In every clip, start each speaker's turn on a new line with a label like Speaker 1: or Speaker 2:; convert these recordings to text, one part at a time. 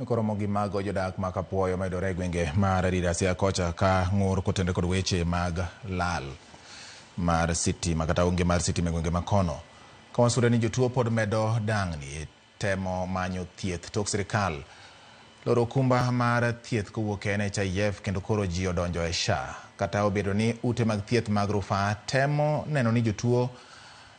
Speaker 1: Koromo gi mago jodak ma Kapuoyo mayudore e gwenge mar Rirasia kocha ka ng'ur kotenore kod weche mag lal mar sitima kata onge mar sitima e gwenge ma kono. Kawasude ni jotuo pod medo dang'ni e temo manyo thieth tok sirikal loro okumba mar thieth kowuok e NHIF kendo koro ji odonjo e SHA. Kata obedo ni ute mag thieth mag rufaa temo neno ni jotuo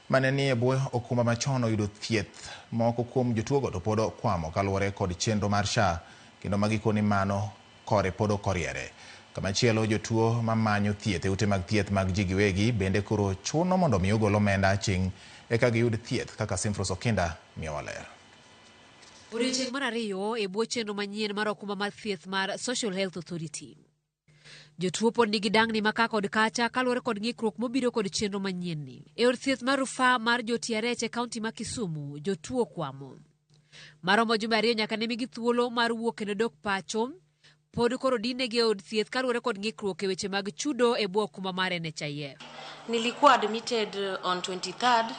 Speaker 1: mane ni e bwo okumba machon oyudo thieth, moko kuom jotuogo to pod okwamo kaluwore kod chenro mar SHA kendo magikoni mano kore pod ok oriere. Kamachielo jotuo mamanyo thieth e ute mag thieth mag ji giwegi bende koro chuno mondo mi ogol omenda aching' eka giyud thieth kaka Simfros Okinda miyowa ler.
Speaker 2: Odiochieng' mar ariyo e bwo chenro manyien mar okumba mar thieth mar Social Health Authority. Jotuo pod nigi dang'ni ma ka kod kacha kaluwore kod ng'ikruok mobiro kod chenro manyien ni. E od thieth mar rufaa mar jo-TRH e kaunti ma Kisumu, jotuo okwamo. Maromo jumbe ariyo nyaka ne migi thuolo mar wuok kendo dok pacho. Pod koro dinegi e od thieth kaluwore kod ng'ikruok e weche mag chudo e bwo okumba mar NHIF.
Speaker 3: Nilikuwa admitted on 23rd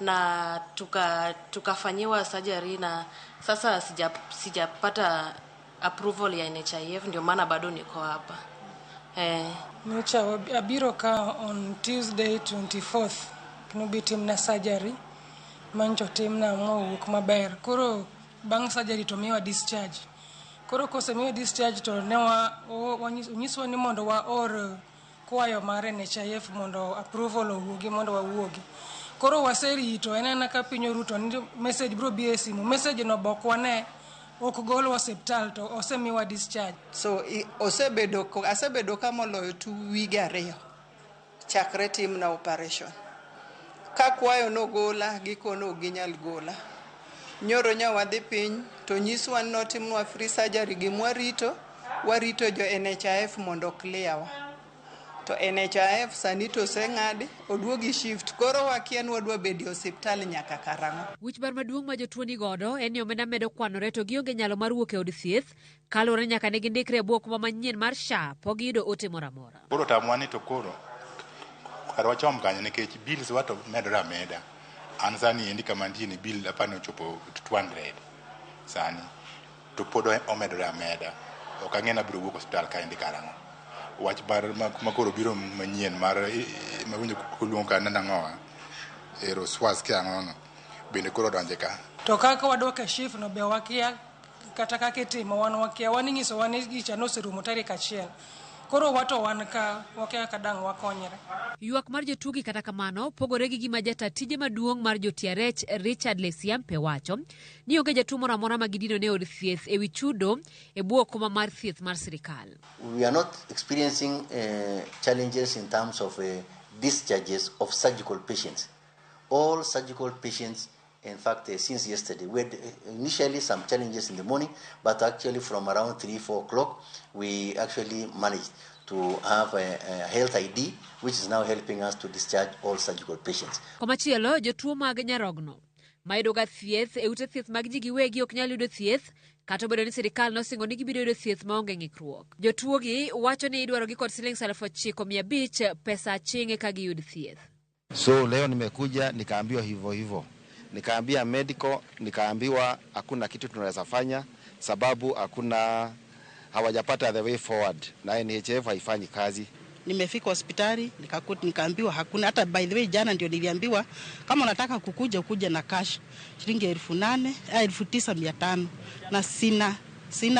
Speaker 3: na tukafanyiwa surgery na sasa sijapata approval ya NHIF, ndio maana bado niko hapa.
Speaker 4: Nyocha abiro ka on Tuesday 24th nobi timna surgery mancho timna mowuok maber. Koro bang' surgery to miwa discharge. Koro kosemiwa discharge to ne onyiswa ni mondo waor kwayo mar NHIF mondo approval owuogi mondo wawuogi. Koro waserito en ana ka piny oruto ni message biro biro e simu. Message no bok wane ok golwa osiptal to osemiwa discharge.
Speaker 5: So osebedo asebedo ka moloyo 2 wige 2 chakre timna operation. Kakwayo nogola gikono ok ginyal gola. Nyoro nya wadhi piny to nyiswa ni notimnwa free surgery gimwarito warito jo NHIF mondo clear wa. To NHIF sani to oseng'adi oduogi shift koro wakia ni wadwa bedo e osiptal nyaka karang'o.
Speaker 2: Wich bar maduong' ma jotuo ni godo en ni omenda medo kwanore to gionge nyalo mar wuok e od thieth kaluwore ni nyaka ne gindikre e bwo okumba manyien mar SHA pok giyudo ote moro amora.
Speaker 6: Koro tamwa ni to koro kar wachom kanyo nikech bills wa to medore ameda. An sani endi kama antie ni bill apani ochopo 200 sani to pod omedore ameda. Ok ang'e ni abiro wuok osiptal kaendi karang'o. Wach mar ma koro biro manyien mar mawinjo koluong ka nang'owa ero swas kia ang'o no bende koro odonje ka.
Speaker 4: To kaka wadok e SHIF no be wakia kata kaka itimo wan wakia wan inyisowa ni gicha noserumo tarik 1. Koro wato wan ka wakia kaka dang' wakonyre.
Speaker 2: Ywak mar jotuogi kata kamano pogore gi gima jata tije maduong' mar jo-TRH Richard Lesiampe wacho ni onge jatuo moro amora ma gidino ne od thieth ewi chudo e bwo okumba mar thieth mar sirikal.
Speaker 7: We are not experiencing challenges in terms of discharges of surgical patients. All surgical patients, in fact, since yesterday, we had initially some challenges in the morning, but actually from around 3, 4 o'clock, we actually managed to have a health ID, which is now helping us to discharge all surgical patients.
Speaker 2: Komachielo, jotuo mag nyarogno mayudoga thieth e ute thieth mag ji giwegi ok nyal yudo thieth kata obedo ni sirikal nosingo ni gibiro yudo thieth maonge ng'ikruok. Jotuogi wacho ni idwarogi kod siling 9,500 pesa aching' eka giyud thieth.
Speaker 8: So leo nimekuja nikaambiwa hivyo hivyo, nikaambia medical, nikaambiwa hakuna kitu tunaweza fanya sababu hakuna hawajapata the way forward na NHIF haifanyi kazi.
Speaker 9: Nimefika hospitali nikakuta, nikaambiwa hakuna hata. By the way, jana ndio niliambiwa kama unataka kukuja kuja na cash shilingi 8,000 9,500 na sina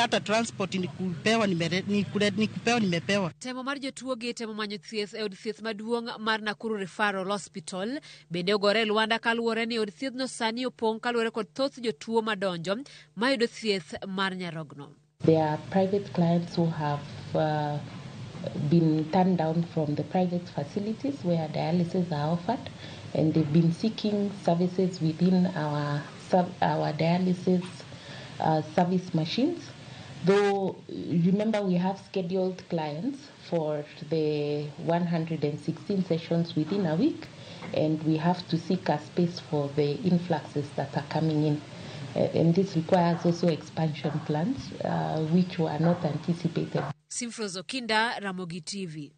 Speaker 9: hata transport nikupewa nikupewa nimepewa.
Speaker 2: Temo mar jotuogi temo manyo thieth e od thieth maduong' mar Nakuru Referral Hospital bende ogore e lwanda kaluwore ni od thiethno sani opong' kaluwore kod thoth jotuo madonjo mayudo thieth mar nyarogno.
Speaker 10: There are private clients who have been turned down from the private facilities where dialysis are offered, and they've been seeking services within our dialysis service machines. Though, remember, we have scheduled clients for the 116 sessions within a week, and we have to seek a space for the influxes that are coming in. And this requires also expansion plans, which were not anticipated.
Speaker 2: Simfros Okinda, Ramogi TV.